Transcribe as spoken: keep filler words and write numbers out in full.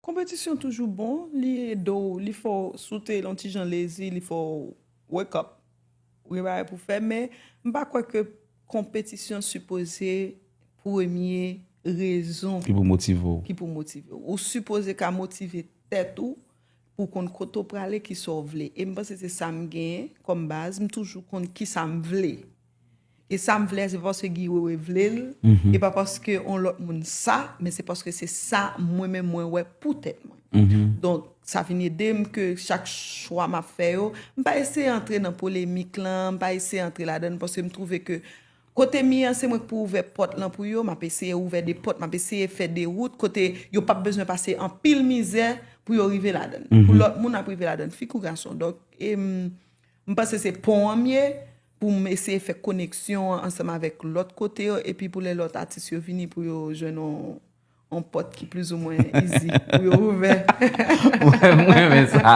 Konpetisyon toujou bon, li ede w, li fè w, si w te yon ti jan lezi, li fè w wake up. Ou gen bagay pou fè, men m pa kwè ke konpetisyon sipoze premye rezon Ki pou motive w. ki pou motive w. Ou sipoze ka motive tèt ou pou konn kote w prale, ki sa w vle. E m panse se sa m genyen kòm baz, m toujou konn ki sa m vle. E sa m vle, se pa paske Guy Wewe vle l, e pa paske on lòt moun sa, men se paske se sa mwen menm mwen wè pou tèt mwen. Donk, sa vin ede m ke chak chwa m ap fè yo, m pa eseye antre nan polemik lan, m pa eseye antre ladan l, paske m twouve ke kote m ye an, se mwen k pou ouvè pòt lan pou yo, m ap eseye ouvè de pòt, m ap eseye fè de wout kote yo p ap bezwen pase anpil mizè pou yo rive ladan l. Pou lòt moun ap rive ladan l, fi kou gason. Donk, e m, m panse se pon an m ye pou m eseye fè koneksyon an ansanm avèk lòt kote yo, epi pou lè lòt atis yo vini pou yo jwenn on, on pòt ki plizoumwen easy pou yo ouvè. Mwen, mwen renmen sa.